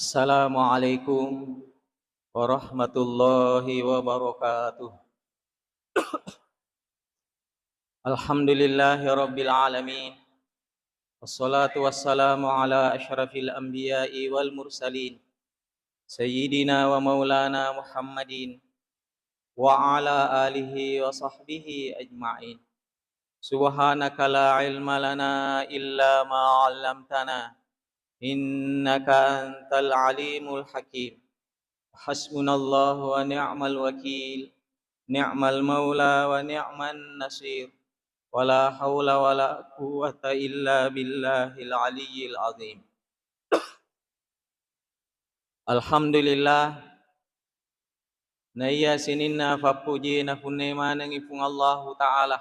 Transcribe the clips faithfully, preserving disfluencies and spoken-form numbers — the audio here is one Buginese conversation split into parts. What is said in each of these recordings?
Assalamualaikum warahmatullahi wabarakatuh. Alhamdulillahi rabbil alamin. Wassalatu wassalamu ala asyrafil anbiya'i wal mursalin, sayyidina wa maulana Muhammadin wa ala alihi wa sahbihi ajma'in. Subhanaka la ilma lana illa ma 'allamtana, innaka antal alimul hakim. Hasbunallahu wa ni'mal wakil, ni'mal maula wa ni'man nasir. Wala haula wala quwwata illa billahil aliyyil azim. Alhamdulillah, naiya sininna fappuji napunnai manengngi Puang Allahu Ta'ala,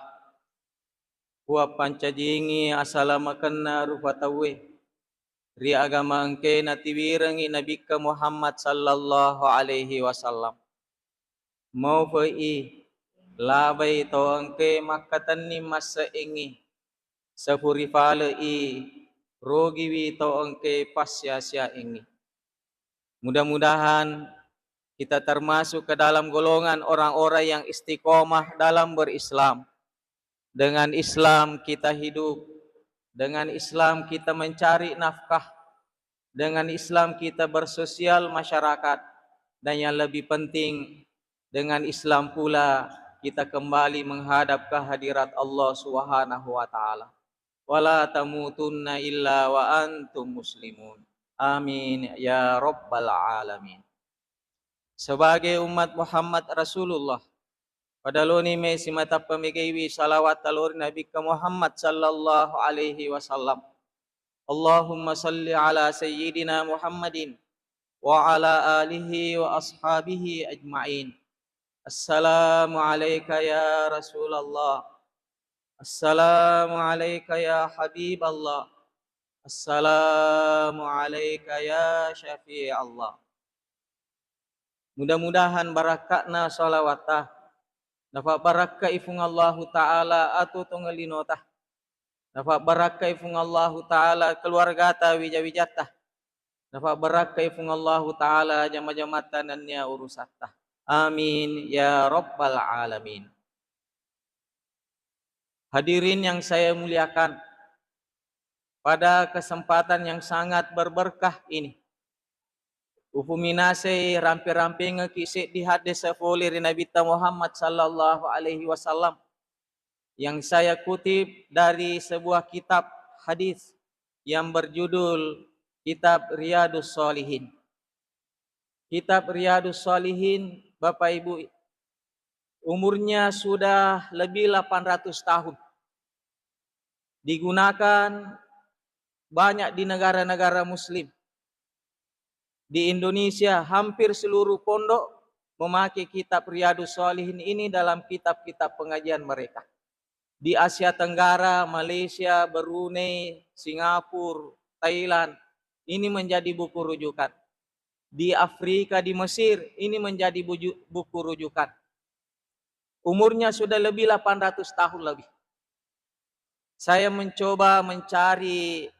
Puang pancajingi asalamakenna rupa tauwe ri agama engkae natiwirengngi Nabikka Muhammad sallallahu alaihi wasallam. Maufe'i labai to engkae makkatenning masse'engngi, sefurifale'i rogiwi to engkae passia-siaengngi. Mudah-mudahan kita termasuk ke dalam golongan orang-orang yang istiqomah dalam berislam. Dengan Islam kita hidup, dengan Islam kita mencari nafkah, dengan Islam kita bersosial masyarakat, dan yang lebih penting, dengan Islam pula kita kembali menghadap ke hadirat Allah Subhanahu wa Ta'ala. Wala tamutunna illa wa antum muslimun. Amin ya rabbal alamin. Sebagai umat Muhammad Rasulullah, padaloni me simatappa megaiwi salawat talori Nabikka Muhammad sallallahu alaihi wasallam. Allahumma salli ala sayyidina Muhammadin wa ala alihi wa ashabihi ajma'in. Assalamu alaika ya Rasulullah. Assalamu alaika ya Habiballah. Assalamu alaika ya Syafi'allah. Mudah-mudahan barakka'na salawatta nafabbarakkai Puang Allahu Ta'ala atuo-tuongeng linota. Nafabbarakkai Puang Allahu Ta'ala keluargata wija-wijatta. Nafabbarakkai Puang Allahu Ta'ala jama-jamatta nennia urusatta. Amin ya rabbal alamin. Hadirin yang saya muliakan, pada kesempatan yang sangat berberkah ini, upuminasai rampe-rampengekki seddi haddese fole ri Nabitta Muhammad sallallahu alaihi wasallam yang saya kutip dari sebuah kitab hadis yang berjudul Kitab Riyadus Shalihin. Kitab Riyadus Shalihin, Bapak Ibu, umurnya sudah lebih delapan ratus tahun. Digunakan banyak di negara-negara muslim. Di Indonesia, hampir seluruh pondok memakai kitab Riyadus Shalihin ini dalam kitab-kitab pengajian mereka. Di Asia Tenggara, Malaysia, Brunei, Singapura, Thailand, ini menjadi buku rujukan. Di Afrika, di Mesir, ini menjadi buju-, buku rujukan. Umurnya sudah lebih delapan ratus tahun lebih. Saya mencoba mencari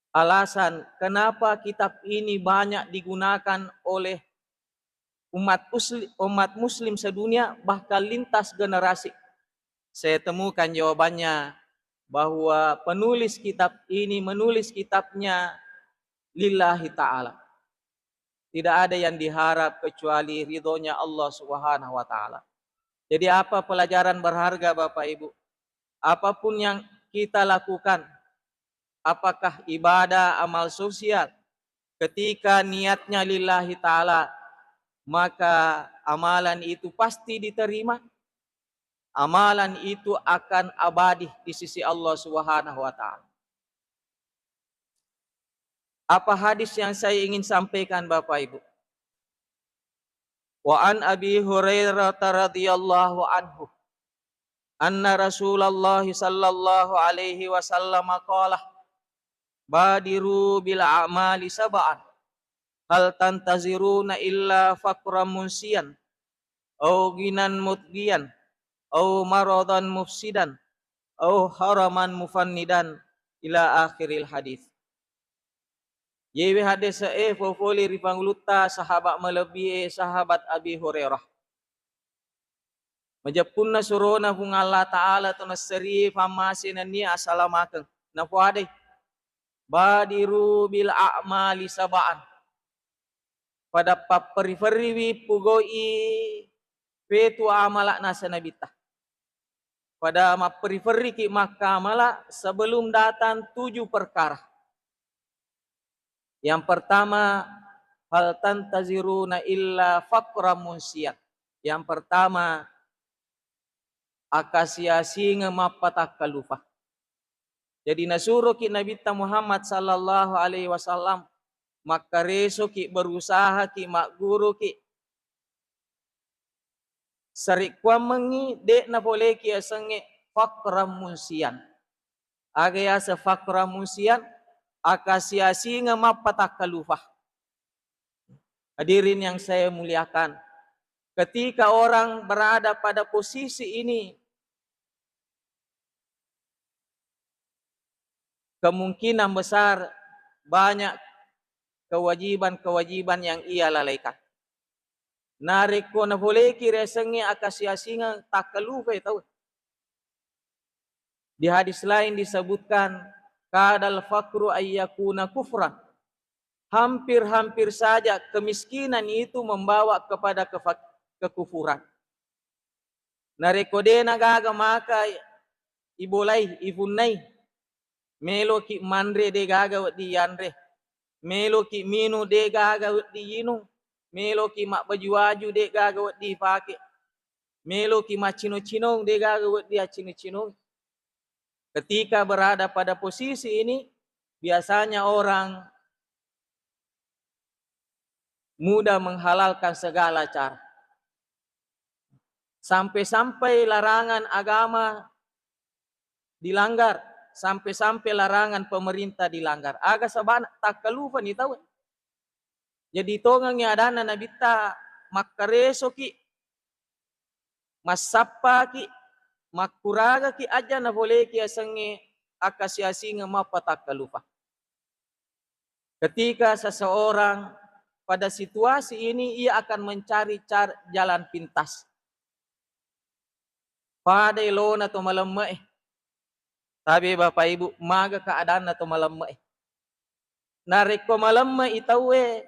alasan kenapa kitab ini banyak digunakan oleh umat usli-, umat muslim sedunia, bahkan lintas generasi. Saya temukan jawabannya bahwa penulis kitab ini menulis kitabnya lillahi ta'ala. Tidak ada yang diharap kecuali ridhonya Allah Subhanahu wa Ta'ala. Jadi, apa pelajaran berharga, Bapak Ibu? Apapun yang kita lakukan, apakah ibadah, amal sosial, ketika niatnya lillahi ta'ala, maka amalan itu pasti diterima. Amalan itu akan abadi di sisi Allah Subhanahu wa Ta'ala. Apa hadis yang saya ingin sampaikan, Bapak Ibu? Wa an Abi Hurairah radhiyallahu anhu, anna Rasulullah sallallahu alaihi wasallam qala, "Badiru bil a'mali sab'an. Hal tantaziruna illa faqran munsiyan, au ghinan mutghiyan, au maradan mufsidan, au haraman mufannidan, ila akhiril hadits. Yewe haddese'e fofoli ri pangulutta sahabat malebbi'e, sahabat Abi Hurairah. Majeppunna surona Puang Allah Ta'ala to nasserie fammase nennia asalamakeng. Napoadai, "Badiru bil a'mali saba'an." Pada papperri-ferriwi pugau'i petu amala nasa Nabitta. Pada mapperi-ferriki makkamala sebelum datang tujuh perkara. Yang pertama, "Hal tantaziruna illa faqra munsian." Yang pertama, akasiasingeng mappatakkalufa. Jadi nasuroki Nabitta Muhammad sallallahu alaihi wasallam, makkaresoki, berusahaki, magguruki, sarekkuammengngi de'na poleki asengnge faqran munsian. Aga yaseng faqran munsian? Akasiasingeng mappatakkalufa. Hadirin yang saya muliakan, ketika orang berada pada posisi ini, kemungkinan besar banyak kewajiban-kewajiban yang ia lalaikan. Narekko nafoleki riasengnge akasiasingeng, takkalufai tau. Di hadis lain disebutkan, "Kadal fakru ayyakuna kufran." Hampir-hampir saja kemiskinan itu membawa kepada kefa-, kekufuran. Narekko de'na gaga maka ibolai, ifunnai, meloki manre de' gaga wedding yanre, meloki minung de' gaga wedding yinung, meloki mabbaju-baju de' gaga wedding ipake, meloki maccino-cinong de' gaga wedding accino-cinong. Ketika berada pada posisi ini, biasanya orang mudah menghalalkan segala cara. Sampai-sampai larangan agama dilanggar, sampai-sampai larangan pemerintah dilanggar. Aga sabana? Takkalufani tau. Jadi tongengngi adanna Nabitta, makkaresoki, massappaki, makkuragaki aja nafoleki asengnge akasiasingeng mappatakkalufa. Ketika seseorang pada situasi ini, ia akan mencari car-, jalan pintas. Pada elona to malemme'e. Tabe Bapak Ibu, maga keadaanna to malemme'e. Narekko malemme'i tauwe,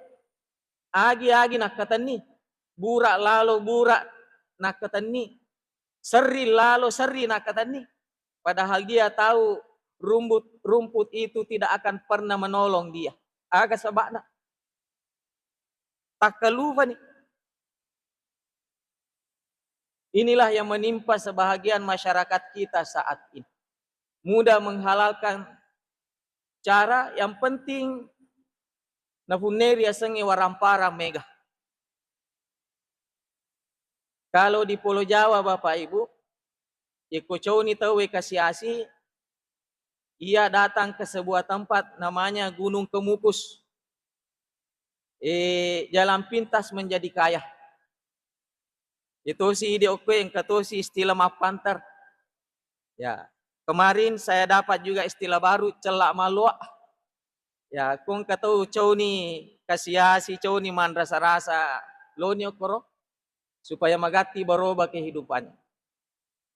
agi-agi nakkatenni, bura lalo bura nakkatenni, serri lalo serri nakkatenni. Padahal dia tahu rumput, rumput itu tidak akan pernah menolong dia. Aga saba'na? Takkalufani. Inilah yang menimpa sebahagian masyarakat kita saat ini. Mudah menghalalkan cara, yang penting nafunneri asengnge waramparang mega. Kalau di Pulau Jawa, Bapak Ibu, yekko cauni tauwe kasiasi, ia datang ke sebuah tempat namanya Gunung Kemukus. Eh, jalan pintas menjadi kaya. Itosi ide okkoe, engka tosi istilah mappantar. Ya, kemarin saya dapat juga istilah baru, cellak maloa. Ya, ko engka tau cauni kasiasi, cauni manrasa-rasa, loni okkoro supaya magatti baroba kehidupannya.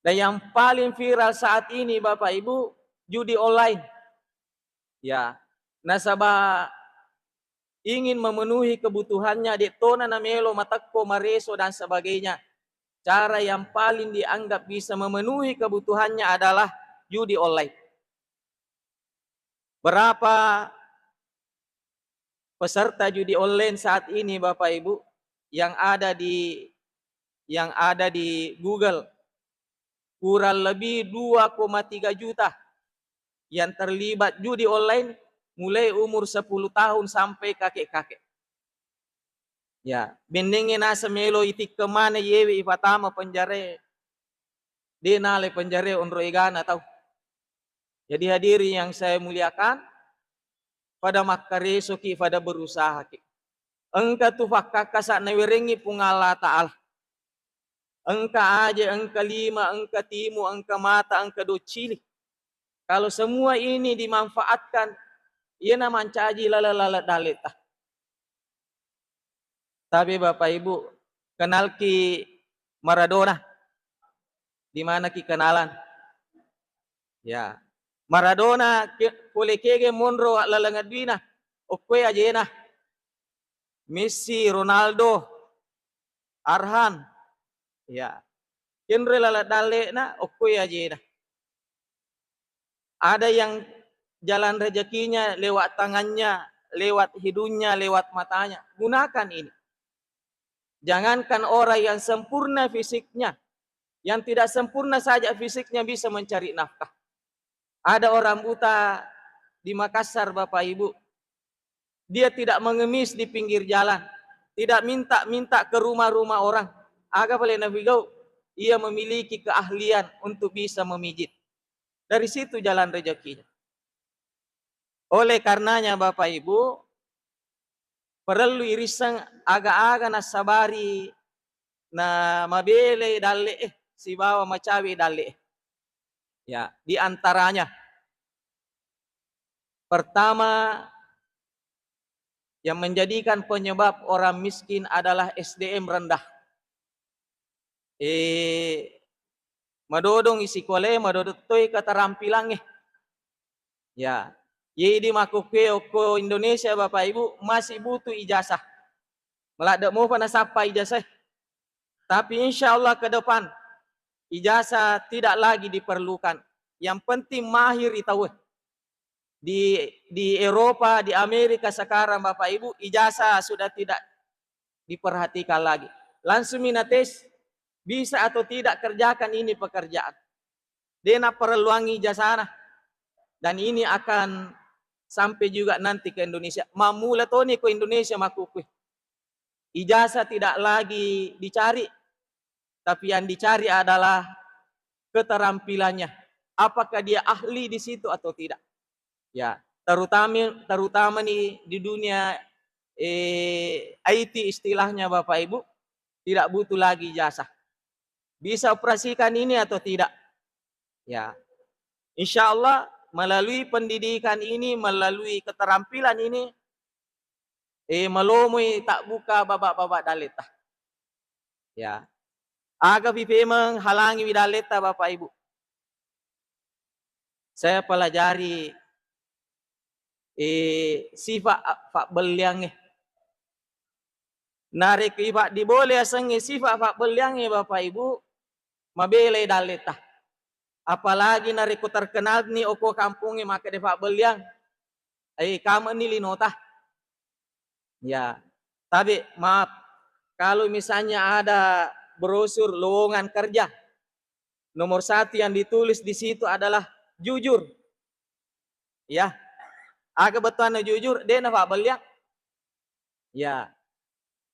Dan yang paling viral saat ini, Bapak Ibu, judi online. Ya, nasaba ingin memenuhi kebutuhannya, de' tona namelo matekko, mareso, dan sebagainya. Cara yang paling dianggap bisa memenuhi kebutuhannya adalah judi online. Berapa peserta judi online saat ini, Bapak Ibu, yang ada di, yang ada di Google? Kurang lebih dua koma tiga juta yang terlibat judi online, mulai umur sepuluh tahun sampai kakek-kakek. Ya, bennengnge naseng melo itikkeng maneng yewe ipatama penjarae, de' nalai penjarae onro egana tau. Jadi hadirin yang saya muliakan, pada makkaresoki, pada berusahaki. Engka tu fakkakkasa nawerengngi Puang Allah Ta'ala. Engka aje, engka lima, engka timu, engka mata, engka doccili. Kalau semua ini dimanfaatkan, iyana mancaji laleng-laleng dalleta. Tapi Bapak Ibu, kenalki Maradona? Di mana ki kenalan? Ya. Maradona ke-, pole kege monro laleng duina, okkoi ajena. Messi, Ronaldo, Arhan. Ya. Kenro laleng dallena, okkoi ajena. Ada yang jalan rezekinya lewat tangannya, lewat hidungnya, lewat matanya. Gunakan ini. Jangankan orang yang sempurna fisiknya, yang tidak sempurna saja fisiknya bisa mencari nafkah. Ada orang buta di Makassar, Bapak Ibu. Dia tidak mengemis di pinggir jalan, tidak minta-minta ke rumah-rumah orang. Aga pale nafigau, ia memiliki keahlian untuk bisa memijit. Dari situ jalan rezekinya. Oleh karenanya, Bapak Ibu, perlu irisseng aga-aga nassabari na mabelai dalle'e sibawa macawe dalle'e. Ya, di antaranya, pertama, yang menjadikan penyebab orang miskin adalah S D M rendah. Eh, madodong i sikolae, madodong toi keterampilangnge. Ya, ye idi makkukue okko Indonesia, Bapak Ibu, masih butuh ijazah. Maladde mopa nasappa ijazah. Tapi insya Allah ke depan ijazah tidak lagi diperlukan. Yang penting mahir i tauwe. Di, di Eropa, di Amerika sekarang, Bapak Ibu, ijazah sudah tidak diperhatikan lagi. Langsung mina tes, bisa atau tidak kerjakan ini pekerjaan. De napparelluangngi ijazana. Dan ini akan sampai juga nanti ke Indonesia. Mammula toni ko Indonesia makkukue. Ijazah tidak lagi dicari, tapi yang dicari adalah keterampilannya. Apakah dia ahli di situ atau tidak? Ya, terutama, terutama nih di dunia, eh, I T istilahnya, Bapak Ibu, tidak butuh lagi ijazah. Bisa operasikan ini atau tidak? Ya. Insya Allah melalui pendidikan ini, melalui keterampilan ini, eh, malomoi tabbuka baba-baba dalleta. Ya. Aga pi pemeng halangiwi dalleta, Bapak Ibu? Saya pelajari, eh, sifat a-, fabbelliangnge. Narekko ifaddibole asengnge sifat fabbelliangnge, Bapak Ibu, mabelai dalleta. Apalagi narekko terkenalni okko kampongnge makkeda fabbelliang, eh, kamenni linota. Ya, tapi maaf, kalau misalnya ada brosur lowongan kerja, nomor satu yang ditulis di situ adalah jujur. Ya, aga bettuanna jujur? De nafabbelliang. Ya,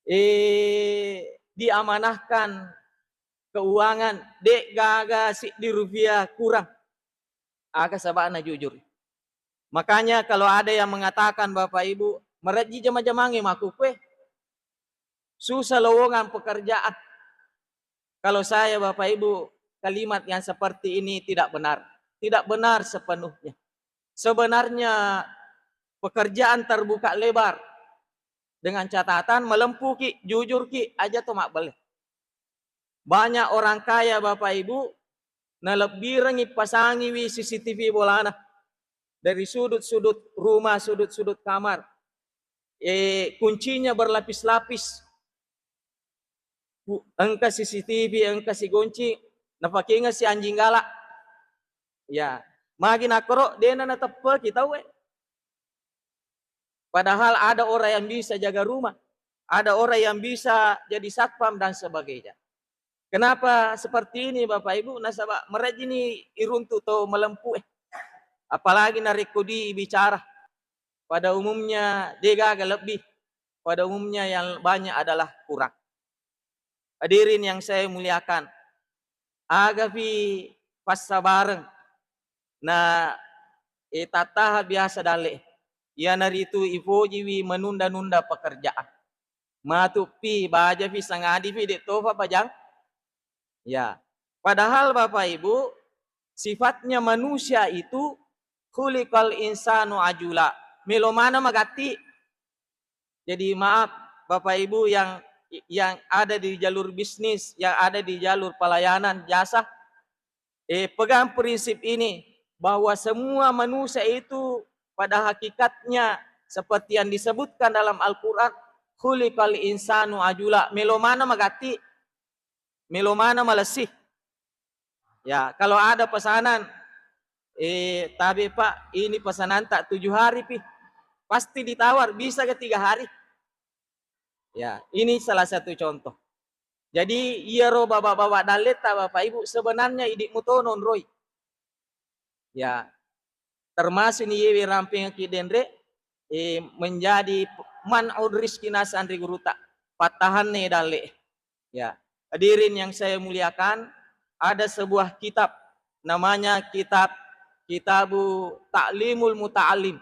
eh, diamanahkan keuangan, de gaga siddi rupiah kurang. Aga saba'na jujur. Makanya kalau ada yang mengatakan, Bapak Ibu, merejji jama-jamangnge makkukue, susah lowongan pekerjaan. Kalau saya, Bapak Ibu, kalimat yang seperti ini tidak benar. Tidak benar sepenuhnya. Sebenarnya pekerjaan terbuka lebar. Dengan catatan, malempuki, jujurki, aja to mabbelle. Banyak orang kaya, Bapak Ibu, nalebbirengngi pasangiwi C C T V bolana dari sudut-sudut rumah, sudut-sudut kamar. Eh, kuncinya berlapis-lapis. Ku-, engka C C T V, engka si gonci, napakenga si anjing galak. Ya, magi nakkoro, dena nateppeki tauwe. Padahal ada orang yang bisa jaga rumah, ada orang yang bisa jadi satpam dan sebagainya. Kenapa seperti ini, Bapak Ibu? Nasaba merejini iruntu to malempu, eh. Apalagi narekko dibicara, pada umumnya de gaga lebbi, pada umumnya yang banyak adalah kurang. Hadirin yang saya muliakan, agapi passabareng na, eh, tattaha biasa dalle, iyanaritu ipojiwi menunda-nunda pekerjaan. Matupi, bajapi, sangadipi, de tofa bajang. Ya, padahal Bapak Ibu, sifatnya manusia itu khuliqal insanu ajula. Melo maneng magatti. Jadi maaf, Bapak Ibu yang yang ada di jalur bisnis, yang ada di jalur pelayanan jasa, eh, pegang prinsip ini, bahwa semua manusia itu pada hakikatnya seperti yang disebutkan dalam Al-Quran, khuliqal insanu ajula, melo maneng magatti, melo maneng malessi. Ya, kalau ada pesanan, eh, tabe Pak, ini pesananta tujuh hari pi. Pasti ditawar, bisa ke tiga hari. Ya, ini salah satu contoh. Jadi, iyaro baba-baba dalletta, Bapak Ibu, sebenarnya idi' muto nonroi. Ya, termasuk ni yewe rampengki denre, eh, menjadi man'ur rizki nasang ri guruta. Pattahanne dalle. Ya, hadirin yang saya muliakan, ada sebuah kitab, namanya kitab Kitabu Ta'limul Muta'allim.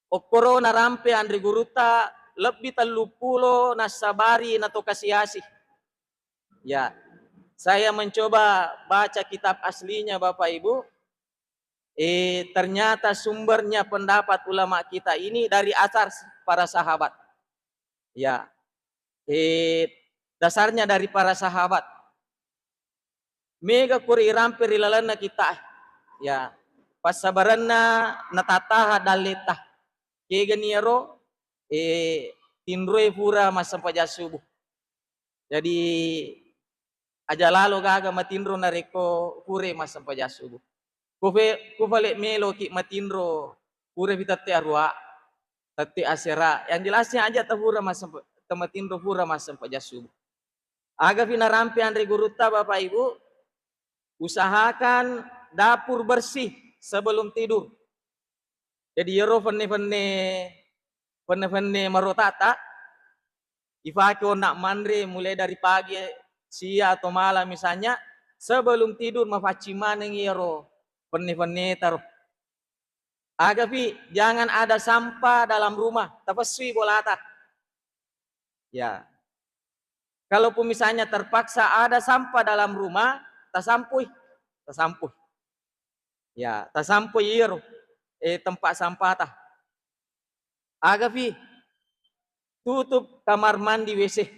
Okkoro narampe anre gurutta lebbi telluppulo nassabari natokasiasi. Ya, saya mencoba baca kitab aslinya, Bapak Ibu. Eh, ternyata sumbernya pendapat ulama kita ini dari asar para sahabat. Ya, eh, dasarnya dari para sahabat. Mega kuri irampe ri lalenna kitta. Ya, passabarenna natattaha dalletta. Kegani iyaro, eh, tinroe pura massempajang subuh. Jadi, aja lalo gaga matinro narekko pura massempajang subuh. Kufe-, kufale meloki matinro pura pi tette arua, tette asera. Yang jelasnya aja ta pura massempa-, tamatinro pura massempajang subuh. Aga fi narampe anre gurutta, Bapak Ibu, usahakan dapur bersih sebelum tidur. Jadi, iyaro fenne-fenne, fenne-fenne marotata ifake onna manre mulai dari pagi, sia atau malam misalnya, sebelum tidur mafaccing maneng iyaro fenne-fenne taro. Aga fi, jangan ada sampah dalam rumah, tapessui bolata. Ya. Kalaupun misalnya terpaksa ada sampah dalam rumah, tasampui, tasampui. Ya, tasampui iyaro, eh, tempat sampahta. Aga fi, tutup kamar mandi W C.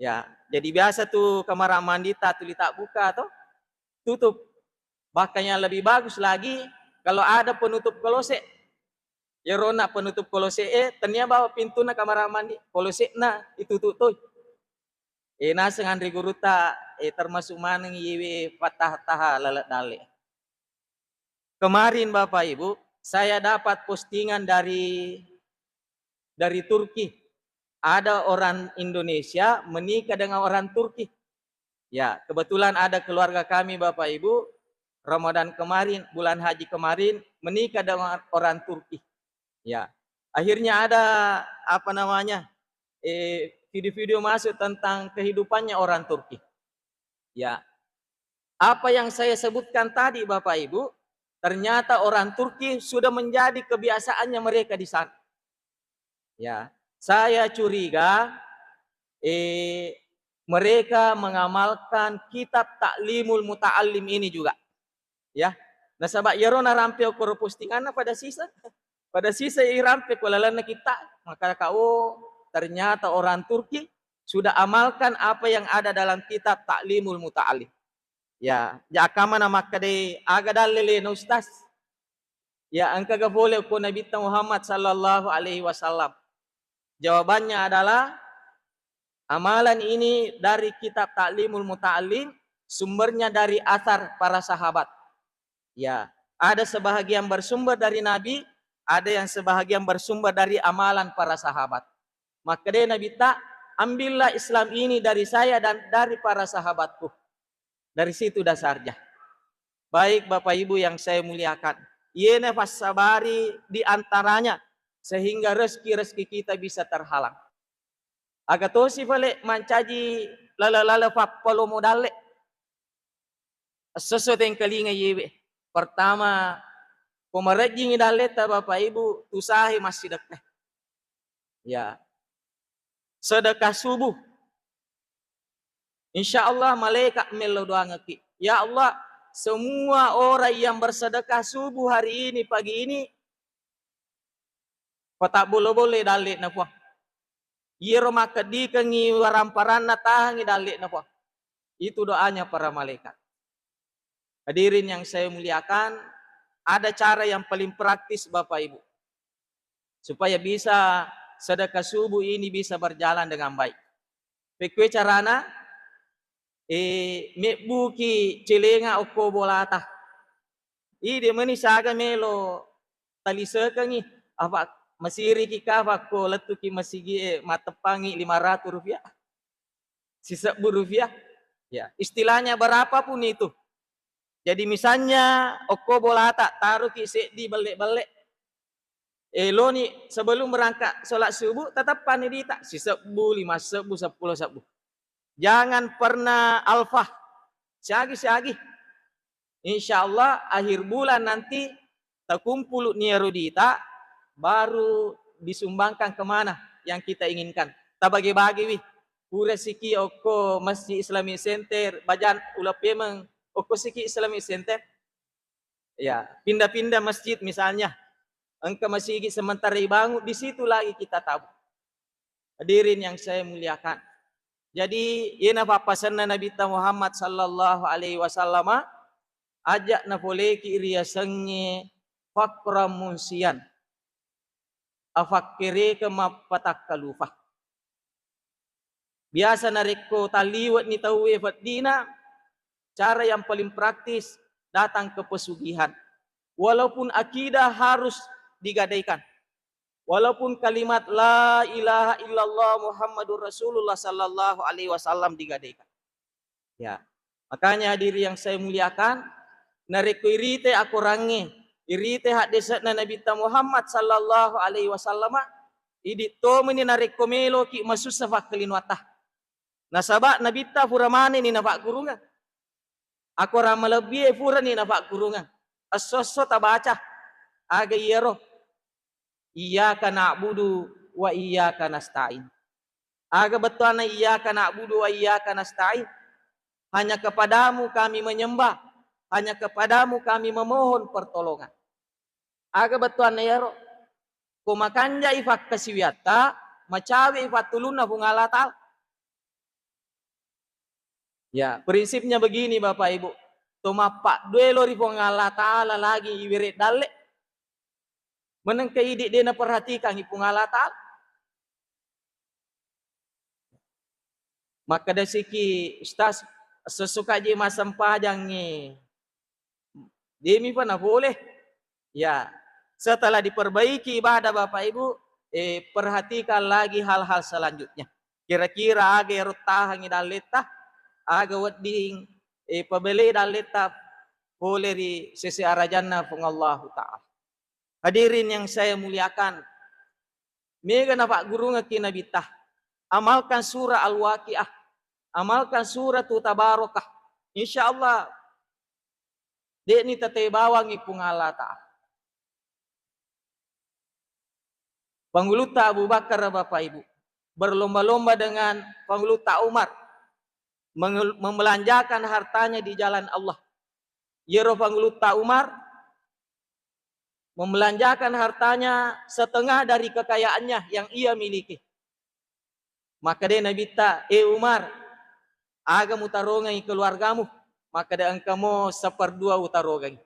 Ya, jadi biasa tu kamar mandi ta tuli tabbuka to, tutup. Bahkan yang lebih bagus lagi, kalau ada penutup kloset. Iyarona penutup kloset e, tennia bawang pintunna kamar mandi, klosetna itutup toi. Eh, naseng anre gurutta, eh, termasuk maneng iyewe fattaha-taha laleng dalle. Kemarin, Bapak Ibu, saya dapat postingan dari, dari Turki. Ada orang Indonesia menikah dengan orang Turki. Ya, kebetulan ada keluarga kami, Bapak Ibu, Ramadan kemarin, bulan haji kemarin, menikah dengan orang Turki. Ya, akhirnya ada, apa namanya, eh, video-video masuk tentang kehidupannya orang Turki. Ya, apa yang saya sebutkan tadi, Bapak Ibu, ternyata orang Turki sudah menjadi kebiasaannya mereka di sana. Ya, saya curiga, eh, mereka mengamalkan kitab Ta'limul Muta'allim ini juga. Ya, nasaba iyaro narampe okkoro postinganna pada sisa, pada sisa irampe ko lalenna kitta, maka ka, oh, ternyata orang Turki sudah amalkan apa yang ada dalam kitab Ta'limul Muta'allim. Ya, jakkamana makkedai aga dalle lena, Ustaz? Ya, engkaga pole ko Nabitta Muhammad sallallahu alaihi wasallam? Jawabannya adalah, amalan ini dari kitab Ta'limul Muta'allim, sumbernya dari asar para sahabat. Ya, ada sebahagian bersumber dari Nabi, ada yang sebahagian bersumber dari amalan para sahabat. Makkedai Nabitta, "Ambillah Islam ini dari saya dan dari para sahabatku." Dari situ dasarnya. Baik, Bapak Ibu yang saya muliakan, iyena fassabari di antaranya sehingga rezeki-rezeki kita bisa terhalang. Aga tosi fale mancaji lala-lala fappalomo dalle. Esso-esso tengkalinga iyewe. Pertama, ko marejjingi dalleta, Bapak Ibu, tusahe massidekka. Ya. Sedekah subuh. Insya Allah malaikat mello doangekki. Ya Allah, Semua orang yang bersedekah subuh hari ini, pagi ini, patabbola-bola dalle'na Puang. Iyaro makkeddikengngi waramparanna tahangngi dalle'na Puang. Itu doanya para malaikat. Hadirin yang saya muliakan, ada cara yang paling praktis Bapak Ibu, supaya bisa sedekah subuh ini bisa berjalan dengan baik. Pekkue carana, eh, mebbuki celenga okko bolata. Ide meni saga melo talisekengi, apa masiriki kafa ko lettuki masigi e mateppangi lima ratu rupiah, sisebbu rupiah. Ya, istilahnya berapapun itu. Jadi misalnya okko bolata taruki seddi belle-belle. Eloni sebelum berangkat sholat subuh, teteppani dita sisebbu, lima sebbu, seppulo sebbu. Jangan pernah alfah. Siagi-siagi. Insya Allah akhir bulan nanti takumpulu niaro dita, baru disumbangkan kemana yang kita inginkan. Tabagi-bagi wi. Pura siki okko Masjid Islamic Center, bajan ulapemeng okko siki Islamic Center. Ya, pindah-pindah masjid misalnya. Engka masigi sementara ibangun, di situ lagi kita tabung. Hadirin yang saya muliakan. Jadi, iyena pappasenna Nabitta Muhammad sallallahu alaihi wasallama, aja' napoleki riasengnge fakra munsian. Afakkereke mappatakkalufa. Biasa narekko talliwe'ni tauwe feddina, cara yang paling praktis datang ke pesugihan. Walaupun akidah harus digadaikan. Walaupun kalimat la ilaha illallah Muhammadur Rasulullah sallallahu alaihi wasallam digadaikan. Ya. Makanya hadirin yang saya muliakan, narekko irite akorangnge, irite haddese'na Nabitta Muhammad sallallahu alaihi wasallama, idi' tomeni narekko meloki masussa fakkalinoatta. Nasaba Nabitta pura maneni nafaggurungeng. Akorang malebbie purani nafaggurungeng. Esso-esso tabaca. Aga iyaro? Iyyaka na'budu wa iyyaka nasta'in. Aga bettuanna iyyaka na'budu wa iyyaka nasta'in? Hanya kepadamu kami menyembah, hanya kepadamu kami memohon pertolongan. Aga bettuanna iyaro? Ko makanjai fakkasiwiatta, macawe'i fattulunna Puang Allah Ta'ala. Ya, prinsipnya begini Bapak Ibu. To mappaddue lao ri Puang Allah Ta'ala lagi iwere dalle. Menengka idi' de' naperhatikangngi Puang Allah Ta'ala. Makkeda siki, "Ustaz, sessuka je massempajangngi." Demi pa napole. Ya, setelah diperbaiki ibadah Bapak Ibu, eh, perhatikan lagi hal-hal selanjutnya. Kira-kira aga ero tahangi dalletta, aga wedding, eh, pabele dalletta pole ri sese arajanna Puang Allahu Ta'ala. Hadirin yang saya muliakan, mega napaggurungekki Nabitta. Amalkan surah Al-Waqiah, amalkan surah Tabarokah. Insya Allah, de'ni tete bawangngi Puang Allah Ta'ala. Pangulutta Abu Bakar, Bapak Ibu, berlomba-lomba dengan Pangulutta Umar mengel-, membelanjakan hartanya di jalan Allah. Yero Pangulutta Umar membelanjakan hartanya setengah dari kekayaannya yang ia miliki. Makkeda Nabitta, "Eh Umar, aga mutarongengi keluargamu?" Makkeda, "Engkamo seperdua utarongengi."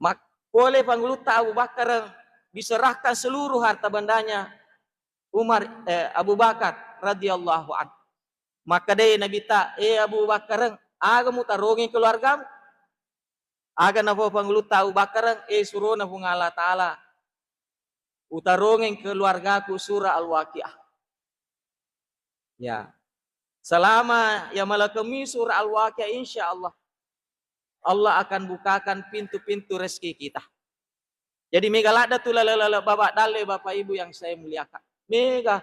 Mak-, pole Pangulutta Abu Bakar diserahkan seluruh harta bendanya Umar, eh, Abu Bakar radhiyallahu anhu. Makkeda Nabitta, "Eh Abu Bakar, aga mutarongengi keluargamu?" Aga napau Pangulutta Abu Bakar, eh, surona Puang Allah Ta'ala, utarongeng keluargaku surah Al-Waqiah. Ya. Selama ya malakemi surah Al-Waqiah, insya Allah, Allah akan bukakan pintu-pintu rezeki kita. Jadi mega ladda tu lale-lale babak dalle, Bapak Ibu yang saya muliakan. Mega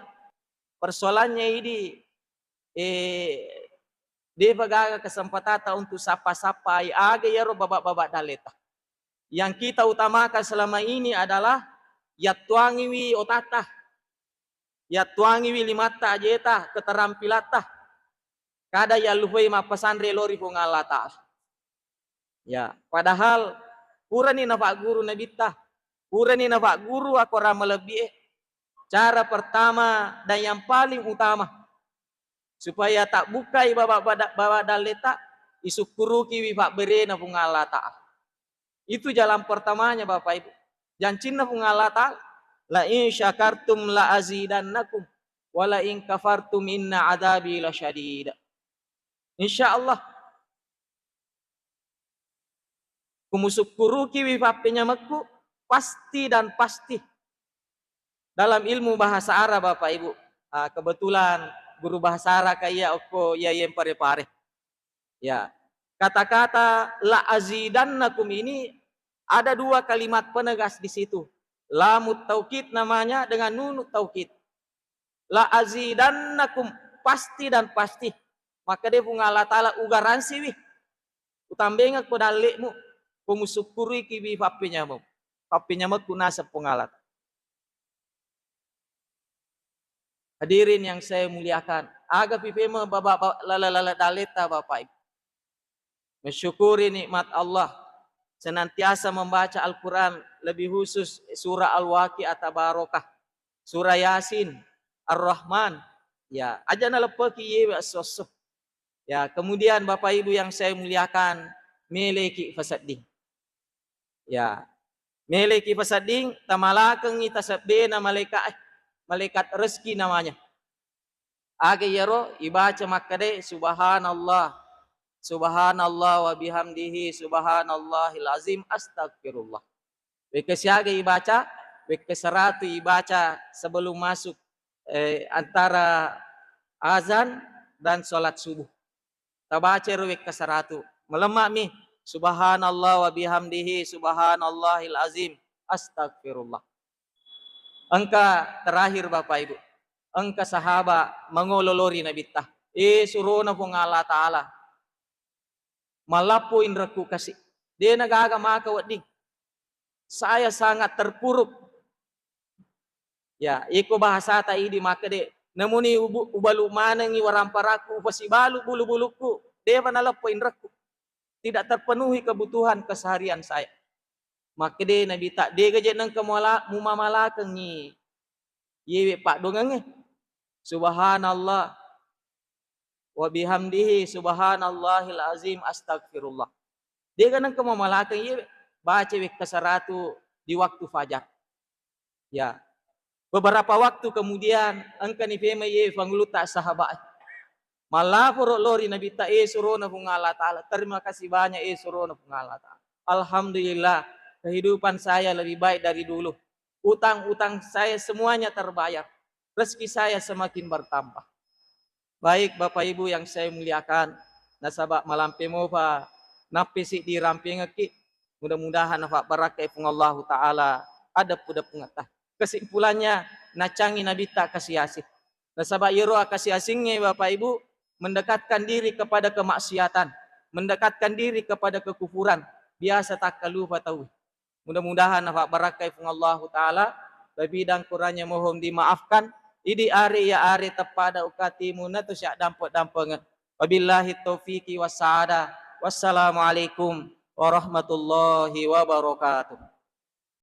persoalannya ini, eh, depa gaga kesempatata untuk sappa-sappai aga iyaro babak-babak dalleta. Yang kita utamakan selama ini adalah yattuangiwi otatta, yattuangiwi limatta, ajeta, keterampilatta. Kada yallupoi mappasanre lao ri Puang Allah Ta'ala. Ya, padahal purani nafagguru Nabitta, purani nafagguru akorang malebbi'e. Cara pertama dan yang paling utama supaya tabbukai baba-, baba-, baba dalleta, isukkurukiwi fabberena Puang Allah Ta'ala. Itu jalan pertamanya, Bapak Ibu. Jancinna Puang Allah Ta'ala, "La in syakartum la azidannakum, wa la in kafartum inna adzabi lasyadid." Insya Allah, kumusukkurukiwi pappenyamekku, pasti dan pasti. Dalam ilmu bahasa Arab, Bapak Ibu, ah, kebetulan guru bahasa Arab kayak okko iya yang pare-pare. Ya, kata-kata la azidannakum ini ada dua kalimat penegas di situ. Lamut taukid namanya dengan nunut taukid. La azidannakum, pasti dan pasti. Maka de Puang Allah Ta'ala ugaransiwi. Utambengekko dalle'mu, ko musukkurukiwi pappenyamekku. Pappenyamekku naseng Puang Allah Ta'ala. Hadirin yang saya muliakan, aga pipeme baba-, ba-, lala-lala daleta, Bapak Ibu. Mensyukuri nikmat Allah, senantiasa membaca Al-Quran, lebih khusus surah Al-Waqiah, Tabarokah, surah Yasin, Ar-Rahman. Ya, aja naleppeki yewe esso-esso. Ya, kemudian Bapak Ibu yang saya muliakan, meleki fasedding. Ya. Meleki fasedding, tamalakengngi tasebbena malaika-, eh, malaikat rezeki namanya. Aga iyaro ibaca makkeda, "Subhanallah, subhanallah wa bihamdihi, subhanallahil azim, astagfirullah." Wekka siaga ibaca, wekka seratu ibaca sebelum masuk, eh, antara azan dan sholat subuh. Tabaca ro wekka seratu. Melemma'mi, "Subhanallah wa bihamdihi, subhanallahil azim, astagfirullah." Engka terakhir, Bapak Ibu. Engka sahaba mangolo lori Nabitta. Eh, surona Puang Allah Ta'ala. Mallappo inrekku kasi. Dena gaga maka wedding. Saya sangat terpuruk. Ya, iko bahasata idi makkeda, namuni ubu-, ubalu manengi waramparakku, upasibalu bulu-bulukku, defa naleppo inrekku. Tidak terpenuhi kebutuhan keseharian saya. Makkeda Nabitta, dega je nengka muala-, mumamalakengi yewe paddoangengnge. Subhanallah wa bihamdihi, subhanallahil azim, astagfirullah. Dega nengka mamalakeng iye, baca wekka seratu di waktu fajar. Ya. Beberapa waktu kemudian, engkani pema iye fangulutta sahabat. Mallaporo lori Nabitta, eh, surona Puang Allah Ta'ala. Terima kasih banyak, eh, surona Puang Allah Ta'ala. Alhamdulillah, kehidupan saya lebih baik dari dulu. Utang-utang saya semuanya terbayar. Rezeki saya semakin bertambah. Baik, Bapak Ibu yang saya muliakan, nasaba malampe mofa nappi siddi rampengekki, mudah-mudahan nafabbarakkai Puang Allahu Ta'ala adeppu-deppungetta. Kesimpulannya, nacangi Nabitta akasiasi. Nasaba iyaro akasiasingnge, Bapak Ibu, mendekatkan diri kepada kemaksiatan, mendekatkan diri kepada kekufuran, biasa takkalupa tauwe. Mudah-mudahan nafabbarakkai Puang Allahu Ta'ala. Lebih dan kurangnya mohon dimaafkan. Idi are iya are teppada ukatimu natu syak dampe-dampengeng. Wabillahi taufiqi wassa'adah. Wassalamualaikum warahmatullahi wabarakatuh.